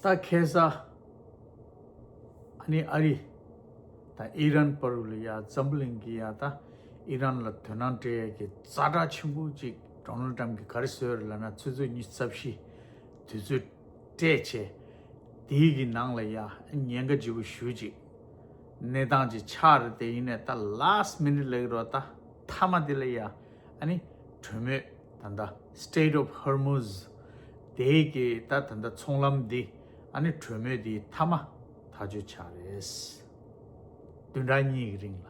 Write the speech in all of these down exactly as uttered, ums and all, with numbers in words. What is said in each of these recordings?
ད་ཁ་སང་ཨ་ནི་ཨ་རི་དང་ཨི་རན་བར་ལ་ཡ་འཛམ་བུ་གླིང་གི་ཡ་ད་ཨི་རན་ལ་དོ་སྣང་སྤྲད་ཡ་གི་ཛ་དྲག་ཆེན་པོ་ཅིག་ཌོ་ནལ་ཊམ་གྱིས་ག་རེ་བཟོས་རེད་ལབ་ན། ཆུ་ཚོད་ཉི་ཤུ་རྩ་བཞི་དུས་ཚོད་སྤྲད་བྱས། དེའི་གི་ནང་ལ་ཡ་ཉེན་ཁ་ལྗིད་པོ་ཞེ་པོ་ཅིག་གནས་སྟངས་ཅིག་ཆགས་རེད། དེ་ཡིན་ནའི་ད་ལཱསི་མི་ནིཊ་ལབ་ཀྱི་རེད་པ། ད་མཐའ་མ་དེ་ལ་ཡ་ཨ་ནི་གྲོས་མོལ། ད་ལྟ་Strait of Hormuz དེའི་གི་ད་ད་ལྟ་ཚོང་ལམ་འདི་ཨ་ནི་གྲོས་མོལ་འདི་མཐའ་མ་ཐག་གཅོད་ཆགས་རེད། བདུན་ཕྲག་གཉིས་ཀྱི་རིང་ལ།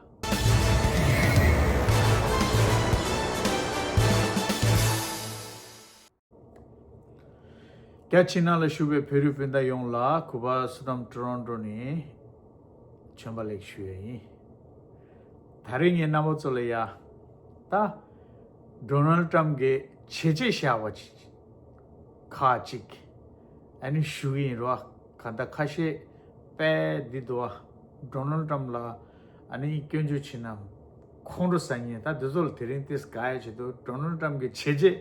རྒྱ་ཕྱི་ནང་ལ་བཞུགས་པའི་བོད་རིགས་སྤུན་ཟླ་ཡོངས་ལ་གུས་པ་བསོད་ནམས་ཊོ་རོན་ཊོ་ནས་བྱོན་པ་ལེགས་ཞུ་ཡ་ཡིན། ད་རེས་ངས་རྣམ་པ་ཚོ་ལ་ཡ་ད་ཌོ་ནལ་ཊམ་གྱིས་བྱས་རྗེས་བཞག་པ་ཅིག་ཁག་ཅིག་ཨ་ནི་ཞུ་གི་ཡིན་རོ། ག་ད་ཁ་ཤས་དཔེ་འདི་འདུག་བ། ཌོ་ནལ་ཊམ་ལ་ཨ་ནི་སྐྱོན་བརྗོད་བྱེད་ན་ཁོང་ཁྲོ་ཟ་མཁན་ད་འདི་ཚོ་ལ་དེ་རིང་ཏོག་ཙམ་དགའ་ཡ་ཆེད་དུ་ཌོ་ནལ་ཊམ་གྱིས་བྱས་རྗེས་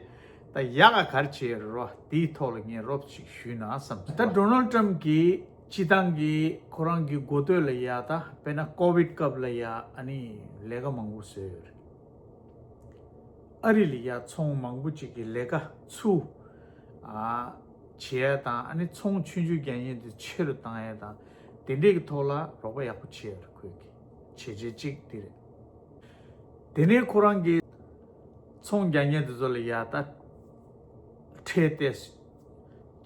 ད་ཡག་ག་ག་རེ་བྱས་ཡོད་རེད་རོ། དེའི་ཐོག་ལ་ངས་རོབ་ཅིག་ཞུས་ན་བསམ། ད་ཌོ་ནལ་ཊམ་གྱིས་སྤྱི་བཏང་གི་ཁོ་རང་གི་འགོ་སྟོད་ལ་ཡ་ད་དཔེར་ན་ཀོ་ཝིཌ་སྐབས་ལ་ཡ་ཨ་ནི་ལས་ཀ་མང་པོ་བཟོས་ཡོད་རེད། ཨ་རི་ལ་ཡ་ཚོང་མང་པོ་ཅིག་གི་ལས་ཀ་ཚུར་ཨ་བྱེད་ཡ་དང་། ཨ་ནི་ཚོང་ཆུང་ཆུང་རྒྱག་མཁན་དེ་ཆེ་རུ་བཏང་ཡ་དང་། དེ་འདྲས་ཀྱི་ཐོག་ལ་རོགས་པ་ཡག་པོ་བྱས་ཡོད་རེད། ཁོས་གི་བྱས་རྗེས་གཅིག་དེ་རེད། དེ་ནས་ཁོ་རང་གི་ཚོང་རྒྱག་མཁན་དེ་ཚོ་ལ་ཡ་ད་ཁྲལ་ཏོག་ཙམ་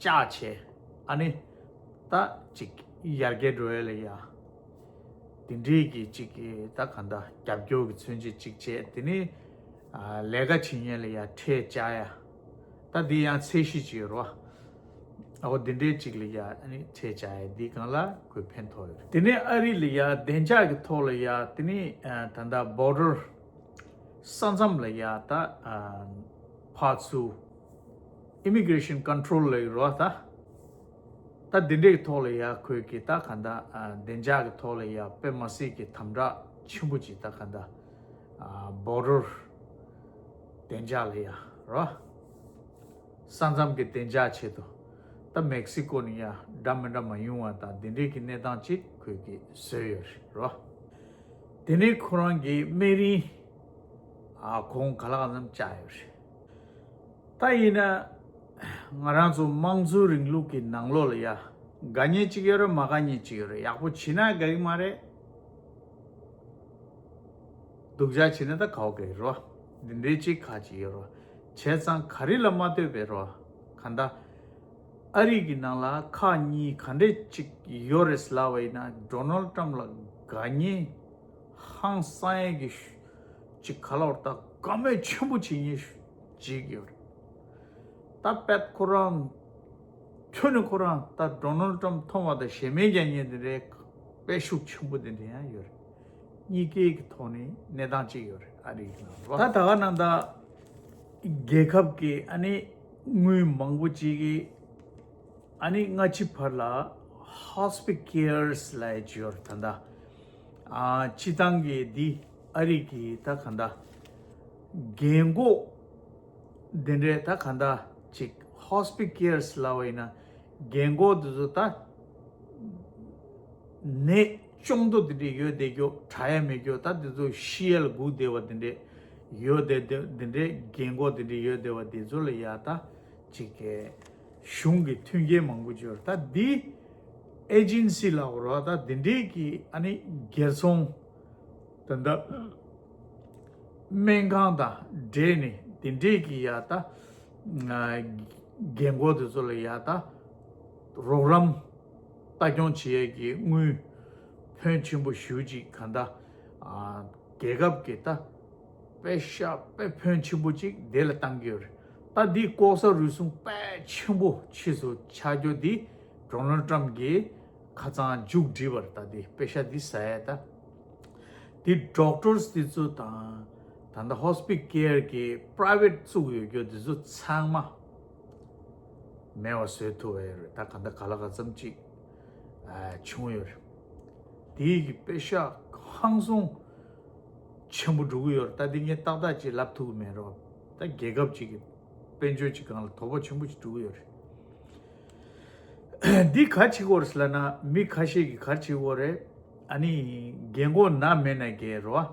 བཅག་བྱས། ཨ་ནི་ད་ཅིག་ཡར་རྒྱས་འགྲོ་ཡ་ལ་ཡ་དེ་འདྲས་ཀྱི་ཅིག་གི་ད་ག་ད་རྒྱབ་སྐྱོར་གྱི་མཚོན་བྱེད་ཅིག་བྱས། དེ་ནས་ཨ་ལས་ཀ་བྱེད་མཁན་ལ་ཡ་ཁྲལ་བཅག་ཡ། ད་འདི་ཡང་ཚད་གཞི་ཅིག་ཡོད་རེད་བ། ཨ་འོ་འདི་འདྲའི་ཅིག་ལ་ཡ་ཨ་ནི་ཁྲལ་བཅག་ཡ་འདི་སྒང་ལ་ཁོས་ཕན་ཐོགས་ཡོད་རེད། དེ་ནས་ཨ་རི་ལ་ཡ་བདེ་འཇགས་ཀྱི་ཐོག་ལ་ཡ་དེ་ནས་ཨ་ད་ད་བོར་ཌར་ས་མཚམས་ལ་ཡ་ད་ཨ་ཕར་ཚུར་ཨི་མི་གྷི་རེ་ཤན་ཀོན་ཊོལ་ལབ་ཀྱི་རེད་བ། ད་ད་འདི་འདྲའི་ཐོག་ལ་ཡ་ཁོས་ཀྱི་ད་ག་ད་ཨ་བདེ་འཇགས་ཀྱི་ཐོག་ལ་ཡ་དཔེ་མ་སྲིད་ཀྱི་དམ་དྲག་ཆེན་པོ་ཅིག་ད་ག་ད་ཨ་བོར་ཌར་བདེ་འཇགས་ལ་ཡ་རེད་བ། ས་མཚམས་ཀྱི་བདེ་འཇགས་ཆེད་དུ། ད་མེག་སི་ཀོ་ནས་ཡ་འདྲ་མི་འདྲ་མ་ཡོང་བ་དང་འདི་འདྲའི་གི་གནས་སྟངས་ཅིག་ཁོས་ཀྱིས་བཟོས་ཡོད་རེད་རོ། དེ་ནས་ཁོ་རང་གིས་སྨན་རིན་ཨ་གོང་ག་ལ་གང་འཚམ་བཅག་ཡོད་རེད། ད་ཡིན་ན་ང་རང་ཚོ་དམངས་གཙོའི་རིང་ལུགས་ཀྱི་ནང་ལོགས་ལ་ཡ་དགའ་མཁན་ཅིག་ཡོད་རེད། མ་དགའ་མཁན་ཅིག་ཡོད་རེད། ཡག་པོ་བྱེད་ན་དགའ་གི་མ་རེད། སྡུག་ཅག་བྱེད་ན་ད་གའོ་གའི་རོ། འདི་འདྲའི་ཅིག་ཁ་ཅིག་ཡོད་རོ། བྱས་ཙང་ག་རེ་ལ་མ་ལྟོས་པའི་རོ། ག་ད་ཨ་རི་གི་ནང་ལ་ཁག་གཉིས་ག་འདྲས་ཅིག་ཡོད་རེད་ལབ་པ་ཡིན་ན། ཌོ་ནལ་ཊམ་ལ་དགའ་མཁན་ཧང་སང་ཡས་ཀྱི་ཅིག་ག་ལབ་དགོས་རེད། ད་དགའ་མོས་ཆེན་པོ་བྱེད་མཁན་ཅིག་ཡོད་རེད། ད་དཔེ་ཁོ་རང་ཁྱོན་ནས་ཁོ་རང་ད་ཌོ་ནལ་ཊམ་མཐོང་བ་དང་ཞེ་མེར་རྒྱག་མཁན་དེ་འདྲའི་དཔེ་ཤུགས་ཆེན་པོ་དེ་འདྲ་ཡང་ཡོད་རེད། གཉིས་ཀའི་གི་ཐོག་ནས་གནས་སྟངས་གཅིག་ཡོད་རེད། ཨ་རི་གི་ནང་ལ་ད་ད་ག་ནང་ད་རྒྱལ་ཁབ་ཀྱི་ཨ་ནི་དངུལ་མང་པོ་ཅིག་གི་ཨ་ནི་སྔ་ཕྱི་བར་ལ་ཧོ་སི་པི་ཊལ་ལབ་ཡ་ཅིག་ཡོད་རེད། ད་ད་ཨ་སྤྱི་བཏང་གི་འདི་ཨ་རི་གི་ད་ག་ད་རྒན་གོག་འདི་འདྲའི་ད་ག་ད་ཅིག་ཧོ་སི་པི་ཊལ་ལབ་པ་ཡིན་ན་རྒན་གོག་འདི་ཚོ་ད་ནད་གཅོང་དོ་འདི་འདྲའི་ཡོད་བསྡད་རྒྱུ། དྲག་ཡ་མེད་རྒྱུ། ད་འདི་ཚོ་ཤི་ཡ་ལ་སྒུག་བསྡད་པ་འདི་འདྲའི་ཡོད་བསྡད་འདི་འདྲའི་རྒན་གོག་འདི་འདྲའི་ཡོད་བསྡད་པ་འདི་ཚོ་ལ་ཡ་ད་ཅིག་གི་གཞུང་གི་མཐུན་རྐྱེན་མང་པོ་ཅིག་ཡོད་རེད། ད་འདི་ཨེ་ཇེན་སི་ལབ་དགོས་རེད་བ། ད་འདི་འདྲའི་གི་ཨ་ནི་སྒེར་ཚོང་ད་ལྟ་སྨན་ཁང་དང་འབྲེལ་ནས་འདི་འདྲའི་གི་ཡ་ད་ཨ་རྒན་གོག་དེ་ཚོ་ལ་ཡ་ད་རོགས་རམ་ལྟ་སྐྱོང་བྱེད་ཡས་ཀྱི་དངུལ་ཕོན་ཆེན་པོ་ཞེ་པོ་ཅིག་ག་ད་ཨ་རྒྱལ་ཁབ་ཀྱི་ད་པེ་ཤ་དཔེ་ཕོན་ཆེན་པོ་ཅིག་དེ་ལ་བཏང་གི་ཡོད་རེད། ད་འདི་ལྐོག་ཟ་རུལ་སུངས་དཔེ་ཆེན་པོ་ཕྱིས་སུ་ཆགས་རྒྱུ་འདི་ཌོ་ནལ་ཊམ་གྱིས་ཁ་སང་མཇུག་བསྒྲིལ་བ་རེད། ད་འདི་པེ་ཤ་འདི་ཟ་ཡ་ད་འདི་ཌོག་ཊར་སི་འདི་ཚོ་དང་ད་ལྟ་ཧོ་སི་པི་ཊལ་གྱི་པ་རའི་ཝེཊ་བཙུགས་ཡོད་རྒྱུ་འདི་ཚོ་ཚང་མ་མེད་པ་བཟོ་ཐུབ་པ་ཡོད་རེད། ད་ག་འདྲ་ག་ལ་ག་ཙམ་ཅིག་ཨ་བྱུང་ཡོད་རེད། དེའི་གི་པེ་ཤ་ཧང་སང་ཆེན་པོ་འགྲོ་གི་ཡོད་རེད། ད་འདི་ངས་ཏག་ཏག་ཅིག་ལབ་ཐུབ་ཀྱི་མེད་རོགས། ད་རྒྱལ་ཁབ་ཅིག་གི་དཔལ་འབྱོར་གྱི་སྒང་ལ་དོ་ཕོག་ཆེན་པོ་ཅིག་འགྲོ་གི་ཡོད་རེད། འདི་ག་བྱེད་དགོས་རེད་ལབ་ན། མི་ཁ་ཤས་ཀྱིས་ག་བྱེད་དགོས་རེད། ཨ་ནི་རྒན་གོག་ན་མེད་ན་རྒན་རོ།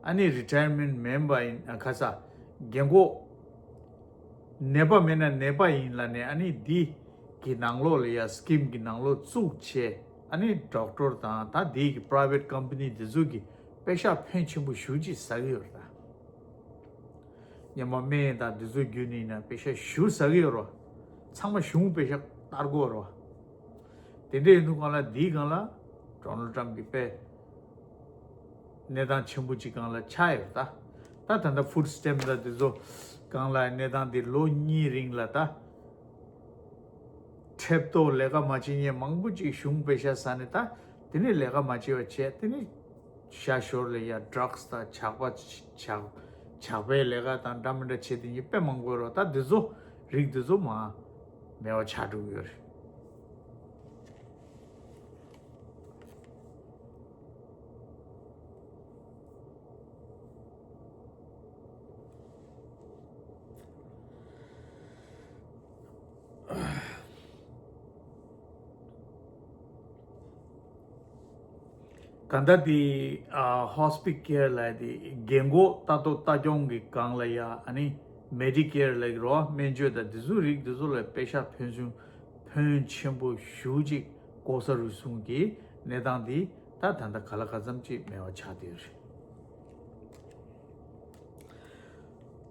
ཨ་ནི་རི་ཊ་ཡར་མེན་ཊི་མེད་པ་ཡིན་ན། ཁ་ས་རྒན་གོག་ནད་པ་མེད་ན་ནད་པ་ཡིན་ལབ་ནས། ཨ་ནི་འདི་གི་ནང་ལོགས་ལ་ཡ་སི་ཀིམ་གི་ནང་ལོགས་བཙུགས་བྱས། ཨ་ནི་ཌོག་ཊར་དང་ད་འདི་གི་པ་རའི་ཝེ་ཊི་ཀམ་པ་ནི་འདི་ཚོ་གི་པེ་ཤག་ཕོན་ཆེན་པོ་ཞེ་པོ་ཅིག་ཟ་གི་ཡོད་རེད་ད། སྔོན་མ་སྨན་དང་འདི་ཚོ་བརྒྱུད་ནས་ཡིན་ན་པེ་ཤག་ཞེ་པོ་ཟ་གི་ཡོད་རེད། ཚང་མ་གཞུང་པེ་ཤག་བསྟར་དགོས་རེད། དེ་འདྲ་ཡིན་དུས་སྒང་ལ་འདིའི་སྒང་ལ་ཌོ་ནལ་ཊམ་གྱི་དཔེ་གནས་སྟངས་ཆེན་པོ་ཅིག་སྒང་ལ་ཆགས་ཡོད་ད། ད་ད་ལྟ་ཕུཌ་སི་ཊེམ་པ་དང་འདི་ཚོ་སྒང་ལ་གནས་སྟངས་འདི་ལོ་གཉིས་རིང་ལ་ད་ཁྲེབ་ཏོ་ལས་ཀ་མ་བྱེད་མཁན་མང་པོ་ཅིག་གཞུང་པེ་ཤག་ཟ་ནས། ད་དེ་ནས་ལས་ཀ་མ་བྱེད་པ་བྱས། དེ་ནས་ཤ་ཤོར་ལ་ཡ་ཌྲག་སི་དང་ཇག་པ། ཇག་ཇག་པའི་ལས་ཀ་དང་འདྲ་མི་འདྲ་བྱེད་དེ་ཉིད་དཔེ་མང་པོ་ཡོད་རེད། ད་འདི་ཚོ་རིགས་འདི་ཚོ་མར་མེད་པ་ཆགས་འགྲོ་གི་ཡོད་རེད། གང་ལྟར་དེ་ཨ་ཧོ་སི་པི་ཊལ་ལབ་དེ་རྒན་གོག་ལྟ་རྟོག་ལྟ་སྐྱོང་གི་སྒང་ལ་ཡ། ཨ་ནི་མེ་ཌི་ཀེར་ལབ་ཀྱི་རེད་བ། སྨན་བཅོས་དང་དེ་ཚོ་རིགས་དེ་ཚོ་ལ་པེ་ཤག་ཕོན་ཆུང་ཕོན་ཆེན་པོ་ཞེ་པོ་ཅིག་ལྐོག་ཟ་རུལ་སུངས་ཀྱི་གནས་སྟངས་དེ་ད་ད་ལྟ་ག་ལ་ག་ཙམ་ཅིག་མེད་པ་ཆགས་བསྡད་ཡོད་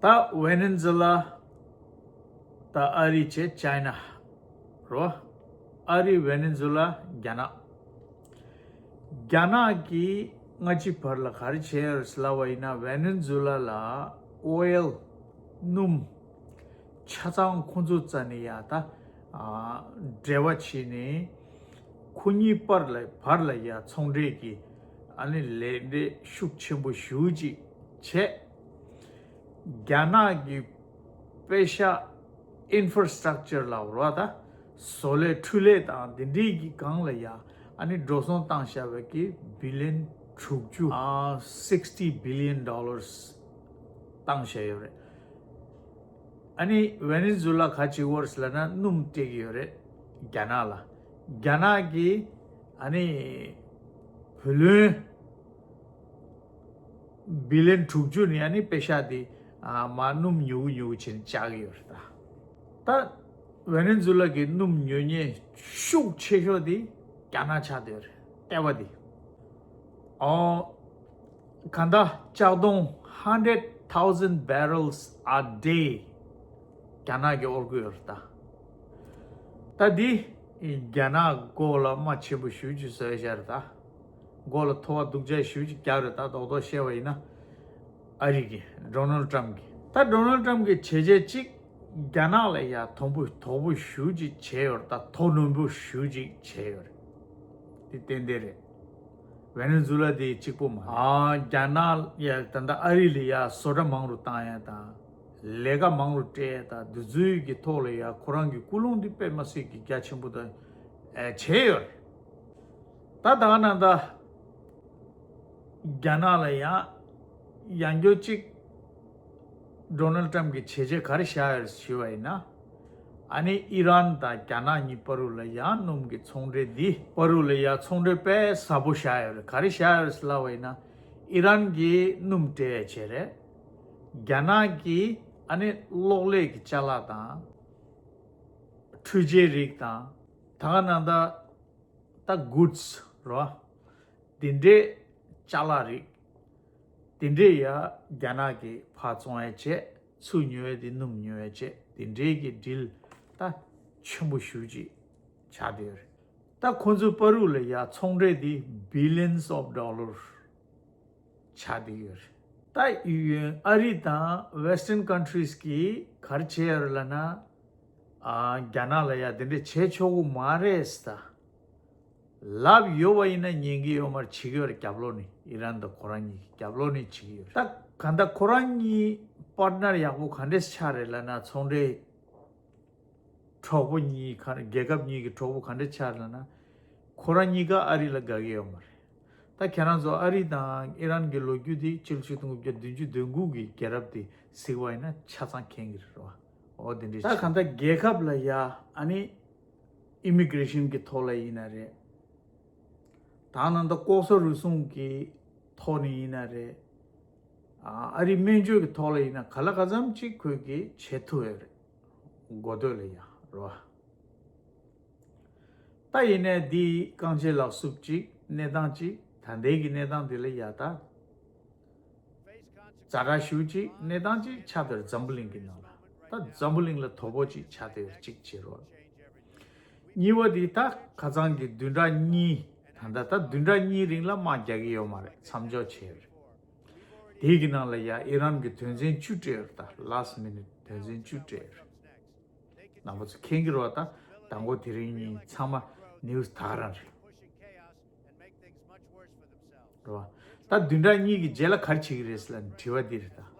རེད། ད་ཝེ་ནེ་ཛུ་ལ། ད་ཨ་རི་བྱས་ཅའི་ན་རོ། ཨ་རི། ཝེ་ནེ་ཛུ་ལ། རྒྱ་ནག་རྒྱ་ནག་གིས་སྔ་ཕྱི་བར་ལ་ག་རེ་བྱས་ཡོད་ཟེར་ལབ་པ་ཡིན་ན། ཝེ་ནེ་ཛུ་ལ་ལ་ཨོ་ཡལ་སྣུམ་ཆ་ཚང་ཁོང་ཚོའི་རྩ་ནས་ཡ་ད་ཨ་འབྲེལ་བ་བྱས་ནས། ཁོ་གཉིས་བར་ལ་བར་ལ་ཡ་ཚོང་འབྲེལ་གྱི་ཨ་ནི་ལས་འབྲས་ཤུགས་ཆེན་པོ་ཞེ་པོ་ཅིག་བྱས། རྒྱ་ནག་གི་པེ་ཤག་ཨིན་ཕ་ར་སི་ཊག་ཅར་ལབ་ར་ད། བཟོ་ལས་འཕྲུལ་ལས་དང་དེ་འདྲའི་གི་སྒང་ལ་ཡ་ཨ་ནི་འགྲོ་སོང་བཏང་བཞག་པའི་གི་བི་ལི་ཡོན་དྲུག་ཅུ། ཨ་sixty billion dollars བཏང་བཞག་ཡོད་རེད། ཨ་ནི་ཝེ་ནེ་ཛུ་ལ་ག་བྱེད་ཀྱི་ཡོད་རེད་ཟེར་ལབ་ན། སྣུམ་སྤྲད་ཀྱི་ཡོད་རེད་རྒྱ་ནག་ལ། རྒྱ་ནག་གིས་ཨ་ནི་བུ་ལོན་བི་ལི་ཡོན་དྲུག་ཅུ་ནི་ཨ་ནི་པེ་ཤག་དེ་ཨ་མར་སྣུམ་ཉོ་གི་ཉོ་གི་བྱས་ནས་བཅག་གི་ཡོད་རེད་ད། ད་ཝེ་ནེ་ཛུ་ལ་གི་སྣུམ་ཉོ་མཁན་ཤུགས་ཆེ་ཤོས་དེ་རྒྱ་ནག་ཆགས་བསྡད་ཡོད་རེད། ལྟེ་བ་དེ། ཨོ། གང་ལྟར་ལྕགས་དོང་hundred thousand barrels a day རྒྱ་ནག་གིས་དབོར་གྱི་ཡོད་རེད་ད། ད་འདི་རྒྱ་ནག་མགོ་ལ་རྨ་ཆེན་པོ་ཞེ་པོ་ཅིག་བཟོས་བཞག་རེད་ད། མགོ་ལ་ཐོ་བ་སྡུག་ཅག་ཞེ་པོ་ཅིག་བརྒྱབ་རེད་ད། རྡོག་རྡོག་བཤད་པ་ཡིན་ན། ཨ་རི་གི་ཌོ་ནལ་ཊམ་གི། ད་ཌོ་ནལ་ཊམ་གི་བྱས་རྗེས་གཅིག་རྒྱ་ནག་ལ་ཡ་དོ་ཕོག་དོ་ཕོག་ཞེ་པོ་ཅིག་བྱས་ཡོད་རེད་ད། དོ་ནོར་པོ་ཞེ་པོ་ཅིག་བྱས་ཡོད་རེད། དེ་ཏན་ཏན་རེད། ཝེ་ནེ་ཛུ་ལ་དེ་གཅིག་པོ་མ་རེད། ཨ་རྒྱ་ནག་ཡ་ད་ལྟ་ཨ་རི་ལ་ཡ་བཟོ་གྲྭ་མང་རུ་བཏང་ཡ་དང་། ལས་ཀ་མང་རུ་སྤྲད་ཡ་དང་། འདི་ཚོའི་གི་ཐོག་ལ་ཡ་ཁོ་རང་གི་ཀུན་སློང་འདི་དཔེ་མི་སྲིད་ཀྱི་རྒྱ་ཆེན་པོ་དང་ཨེ་བྱས་ཡོད་རེད། ད་ད་ག་ནང་ད་རྒྱ་ནག་ལ་ཡང་ཡང་བསྐྱར་གཅིག་ཌོ་ནལ་ཊམ་གྱི་བྱས་རྗེས་ག་རེ་བཞག་ཡོད་ཞུས་པ་ཡིན་ན། ཨ་ནི་ཨི་རན་དང་རྒྱ་ནག་གཉིས་བར་དུ་ལ་ཡང་སྣུམ་གྱི་ཚོང་འབྲེལ་འདི་བར་དུ་ལ་ཡང་ཚོང་འབྲེལ་དཔེ་ཟབ་པོ་བཞག་ཡོད་རེད། ག་རེ་བཞག་ཡོད་ལབ་པ་ཡིན་ན། ཨི་རན་གྱིས་སྣུམ་སྤྲད་བྱས་རེད། རྒྱ་ནག་གིས་ཨ་ནི་གློག་ཀླད་ཀྱི་ཅ་ལག་དང་། འཕྲུལ་ཆས་རིགས་དང་། ད་ག་ནང་ད་ད་གུཌ་སི་རོ། དེ་འདྲའི་ཅ་ལག་རིགས། དེ་འདྲའི་ཡ་རྒྱ་ནག་གིས་ཕར་བཙོང་ཡ་བྱས། ཚུར་ཉོ་ཡ་དེ་སྣུམ་ཉོ་ཡ་བྱས། དེ་འདྲའི་གི་ཌིལ་ད་ཆེན་པོ་ཞེ་པོ་ཅིག་ཆགས་བསྡད་ཡོད་རེད། ད་ཁོ་ཚོའི་བར་དུ་ལ་ཡ་ཚོང་འབྲེལ་དེ་billions of dollars ཆགས་བསྡད་ཡོད་རེད། ད་ཡུན་ཨ་རི་དང་Western countries གིས་ག་རེ་བྱས་ཡོད་རེད་ལབ་ན། ཨ་རྒྱ་ནག་ལ་ཡ་དེ་འདྲ་བྱེད་ཆོག་གི་མ་རེད་ཟེར་ད། ལབ་ཡོད་པ་ཡིན་ན་ཉན་གི་ཡོད་མ་རེད། བྱེད་ཀྱི་ཡོད་རེད། རྒྱབ་ལོགས་ནས་ཨི་རན་དང་ཁོ་རང་གཉིས་ཀྱི་རྒྱབ་ལོགས་ནས་བྱེད་ཀྱི་ཡོད་རེད། ད་གང་ལྟར་ཁོ་རང་གཉིས་པར་ཊི་ནར་ཡག་པོ་ག་འདྲས་ཆགས་རེད་ལབ་ན། ཚོང་འབྲེལ་གྲོགས་པོ་གཉིས་ག་རྒྱལ་ཁབ་གཉིས་ཀྱི་གྲོགས་པོ་ག་འདྲས་ཆགས་རེད་ལབ་ན། ཁོ་རང་གཉིས་ཀ་ཨ་རི་ལ་དགའ་གི་ཡོད་མ་རེད། ད་ཁྱེད་རང་ཚོ་ཨ་རི་དང་ཨི་རན་གྱི་ལོ་རྒྱུས་དེ་ཕྱི་ལོ་ཆིག་སྟོང་དགུ་བརྒྱ་བདུན་ཅུ་དོན་དགུ་གི་རྒྱལ་རབས་དེ་གཟིགས་པ་ཡིན་ན་ཆ་ཚང་མཁྱེན་གྱི་རེད་བ། འོ་དེ་འདྲས་ད་གང་ལྟར་རྒྱལ་ཁབ་ལ་ཡ་ཨ་ནི་ ཨི་མི་གྷི་རེ་ཤན་གྱི་ཐོག་ལ་ཡིན་ན་རེད། ད་ནང་ད་ལྐོག་ཟ་རུལ་སུངས་ཀྱི་ཐོག་ནས་ཡིན་ན་རེད། ཨ་ཨ་རིའི་སྨན་བཅོས་ཀྱི་ཐོག་ལ་ཡིན་ན་ག་ལ་ག་ཙམ་ཅིག་ཁོས་ཀྱིས་བྱེད་ཐུབ་ཡོད་རེད། མགོ་སྟོད་ལ་ཡ་རོ། ད་ཡིན་ནའི་འདི་རྐང་རྗེས་ལག་སུབ་ཅིག་གནས་སྟངས་ཅིག་ད་ལྟའི་གི་གནས་སྟངས་འདི་ལ་ཡ་ད། ཛ་དྲག་ཞེ་ཅིག་གནས་སྟངས་ཅིག་ཆགས་བསྡད་ཡོད་འཛམ་བུ་གླིང་གི་ནང་ལ། ད་འཛམ་བུ་གླིང་ལ་དོ་ཕོག་ཅིག་ཆགས་བསྡད་ཡོད་ཅིག་བྱེད་རོགས། གཉིས་པ་འདི་ད་ཁ་སང་གི་བདུན་ཕྲག་གཉིས། ད་ལྟ་ད་བདུན་ཕྲག་གཉིས་རིང་ལ་དམག་རྒྱག་གི་ཡོད་མ་རེད། མཚམས་འཇོག་བྱས་རེད། དེའི་གི་ནང་ལ་ཡ་ཨི་རན་གྱི་དོན་ཚན་བཅུ་སྤྲད་ཡོད་རེད། ད་last minute དོན་ཚན་བཅུ་སྤྲད་ཡོད་རེད། རྣམ་པ་ཚོ་མཁྱེན་གྱི་རེད་པ། ད་མདང་དགོང་དེ་རིང་གཉིས་ཚང་མ་ནིའུ་སི་ད་ག་རང་རེད། རེད་པ། ད་བདུན་ཕྲག་གཉིས་ཀྱི་རྗེས་ལ་ག་རེ་བྱེད་ཀྱི་རེད་ཟེར་ལབ་ན་དྲི་བ་འདི་རེད་ད།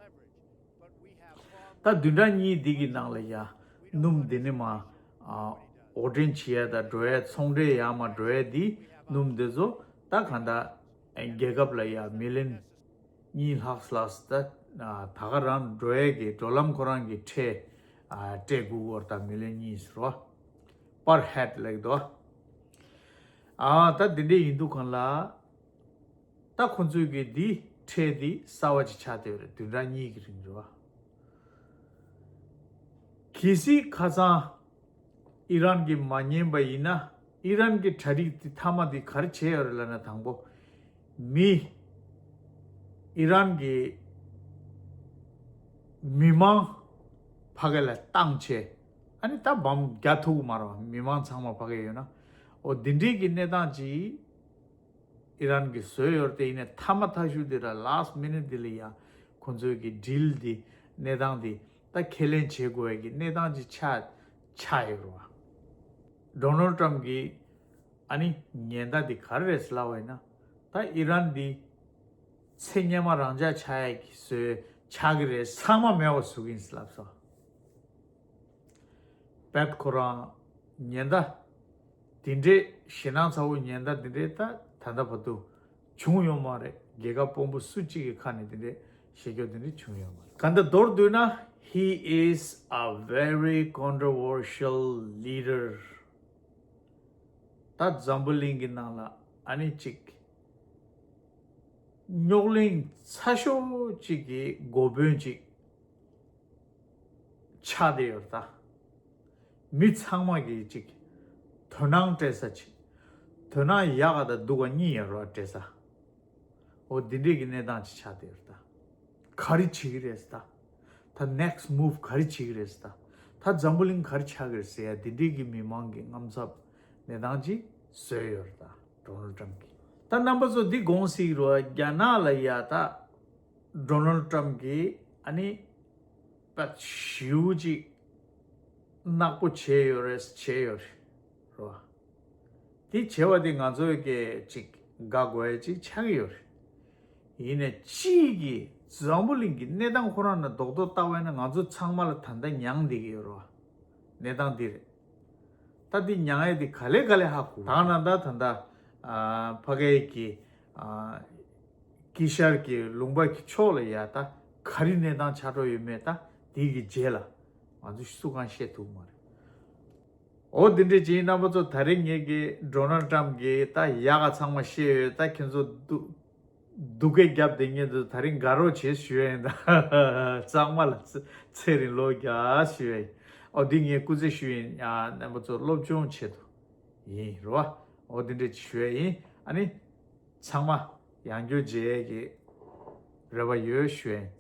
ད་བདུན་ཕྲག་གཉིས་འདི་གི་ནང་ལ་ཡ་སྣུམ་འདི་ནི་མ་ཨ་འོར་འདྲེན་བྱེད་ཡ་ད་འགྲོ་ཡ་ཚོང་འབྲེལ་ཡར་མར་འགྲོ་ཡ་འདི་སྣུམ་འདི་ཚོ་ད་གང་ལྟར་རྒྱལ་ཁབ་ལ་ཡ་མི་ལི་ཡོན་གཉིས་ལྷག་ལྷག་ད་ད་ག་རང་འགྲོ་ཡ་གི་འགྲོ་ལམ་ཁོ་རང་གི་ཁྲལ་ཨ་སྤྲད་དགོས་ཀྱི་ཡོད་རེད། ད་མི་ལི་ཡོན་གཉིས་ཟེར་བ་per head ལབ་ཀྱི་འདུག་ཨ་ད་འདི་འདྲས་ཡིན་དུས་གང་ལ། ད་ཁོ་ཚོས་ཀྱི་འདི་ཁྲལ་འདི་གསར་པ་ཅིག་ཆགས་བསྡད་ཡོད་རེད། བདུན་ཕྲག་གཉིས་ཀྱི་རིང་རེད་པ། གལ་སྲིད་ཁ་སང་ཨི་རན་གྱིས་མ་ཉན་པ་ཡིན་ན། ཨི་རན་གྱི་གྲ་སྒྲིག་འདི་མཐའ་མ་འདི་ག་རེ་བྱས་ཡོད་རེད་ལབ་ན། དང་པོ་མི་ཨི་རན་གྱི་མི་མང་ཕ་གི་ལ་བཏང་བྱས། ཨ་ནི་ད་བམ་རྒྱག་ཐུབ་ཀྱི་མ་རེད་པ། མི་མང་ཚང་མ་ཕ་གི་ཡོད་ན། འོ་འདི་འདྲས་ཀྱི་གནས་སྟངས་ཅིག་ཨི་རན་གྱིས་བཟོས་ཡོད་རེད་དེ། ཡིན་ནའི་མཐའ་མ་མཐའ་གཞུག་འདི་ལ་last minute འདི་ལ་ཡང་ཁོང་ཚོའི་གི་ཌིལ་འདི་གནས་སྟངས་འདི་ད་ཁས་ལེན་བྱེད་དགོས་ཡ་གི་གནས་སྟངས་ཅིག་ཆགས་ཆགས་ཡོད་རེད་པ། ཌོ་ནལ་ཊམ་གྱི་ཨ་ནི་ཉེན་བརྡ་འདི་ག་རེ་རེད་ཟེར་ལབ་པ་ཡིན་ན། ད་ཨི་རན་འདི་ཚེ་སྔོན་མ་རང་འཇགས་ཆགས་ཡ་གི་བཟོས་ཆགས་ཀྱི་རེད། ཚང་མ་མེད་པ་བཟོ་གི་ཡིན་ཟེར་ལབ་སོང་། བེད་ཁོ་རང་ཉེན་བརྡ་དེ་འདྲས་ཞེད་སྣང་ཚ་བོ་ཉེན་བརྡ་དེ་འདྲས་ད་ད་ལྟ་བར་དུ་བྱུང་ཡོད་མ་རེད། རྒྱལ་ཁབ་དཔོན་པོ་སུ་གཅིག་གི་ཁ་ནས་དེ་འདྲས་བཤད་རྒྱུ་དེ་འདྲས་བྱུང་ཡོད་མ་རེད། གང་ལྟར་མདོར་བསྡུས་ན། He is a very controversial leader. ད་འཛམ་བུ་གླིང་གི་ནང་ལ་ཨ་ནི་གཅིག་རྙོག་གླེང་ཚ་ཤོས་གཅིག་གི་འགོ་དཔོན་གཅིག་ཆགས་བསྡད་ཡོད་རེད་ད། མི་ཚང་མ་གིས་ཅིག་དོ་སྣང་སྤྲད་ས་ཅིག་དོ་སྣང་ཡག་ག་དང་སྡུག་ག་གཉིས་ཡོད་རེད་པ། སྤྲད་ས། འོ་འདི་འདྲས་ཀྱི་གནས་སྟངས་ཅིག་ཆགས་བསྡད་ཡོད་རེད་ད། ག་རེ་བྱེད་ཀྱི་རེད་ཟེར་ད། ད་next move ག་རེ་བྱེད་ཀྱི་རེད་ཟེར་ད། ད་འཛམ་བུ་གླིང་ག་རེ་ཆགས་ཀྱི་རེད་ཟེར་ཡ་འདི་འདྲས་ཀྱི་མི་མང་གི་དངངས་འཚབ་གནས་སྟངས་ཅིག་བཟོས་ཡོད་རེད་ད། ཌོ་ནལ་ཊམ་གྱིས། ད་རྣམ་པ་ཚོ་འདི་དགོངས་སྲིད་རོ། རྒྱ་ནག་ལ་ཡ་ད་ཌོ་ནལ་ཊམ་གྱིས་ཨ་ནི་པད་ཞེ་པོ་ཅིག་ནག་པོ་བྱས་ཡོད་རེད། བྱས་ཡོད་རེད་རོ། དེ་བྱས་པ་དེ་ང་ཚོའི་གི་ཅིག་དགའ་དགོས་ཡ་ཅིག་ཆགས་ཀྱི་ཡོད་རེད། ཡིན་ནའི་ཅིག་གིས་འཛམ་བུ་གླིང་གི་གནས་སྟངས་ཁོ་རང་ནས་རྡོག་རྡོག་བལྟ་བ་ཡིན་ན་ང་ཚོ་ཚང་མ་ལ་ད་ལྟ་མྱངས་བསྡད་ཀྱི་ཡོད་རེད་པ། གནས་སྟངས་འདི་རེད། ད་འདི་མྱངས་ཡས་དེ་ག་ལེ་ག་ལེ་ཧ་གོ། ད་ནང་ད་ད་ད་ཨ་ཕ་གི་གི་ཨ་དཀྱིལ་ཤར་གྱི་ལུང་པ་གི་ཕྱོགས་ལ་ཡ་ད་ག་རེ་གནས་སྟངས་ཆགས་འགྲོ་ཡོད་མེད་ད་དེ་གི་རྗེས་ལ་ང་ཚོ་སུ་གང་བཤད་ཐུབ་མ་རེད། འོ་འདི་འདྲས་ཅིག་རྣམ་པ་ཚོ། ད་རེས་ངེད་ཀྱི་ཌོ་ནལ་ཊམ་གྱི་ད་ཡག་ག་ཚང་མ་བཤད་ཡོད། ད་ཁྱེད་ཚོ་སྡུག་སྡུག་སྐད་རྒྱབ་བསྡད་མཁན་ཚོ་ད་རིང་དགའ་རོགས་བྱེད་ཞུ་ཡ་ཡིན་ད། གཙང་མ་ལ་ཚེ་ཚེ་རིང་ལོ་བརྒྱ་ཞུ་ཡ་ཡིན། ཨོ་འདི་ངས་སྐུ་རྩེད་ཞུ་ཡིན། ཡ་རྣམ་པ་ཚོ་སློབ་སྦྱོང་ཆེད་དུ་ཡིན་རོ། ཨོ་འདི་འདྲས་ཞུ་ཡ་ཡིན། ཨ་ནི་ཚང་མ་ཡང་བསྐྱར་མཇལ་ཡས་ཀྱི་རེ་བ་ཡོད་ཞུ་ཡ་ཡིན།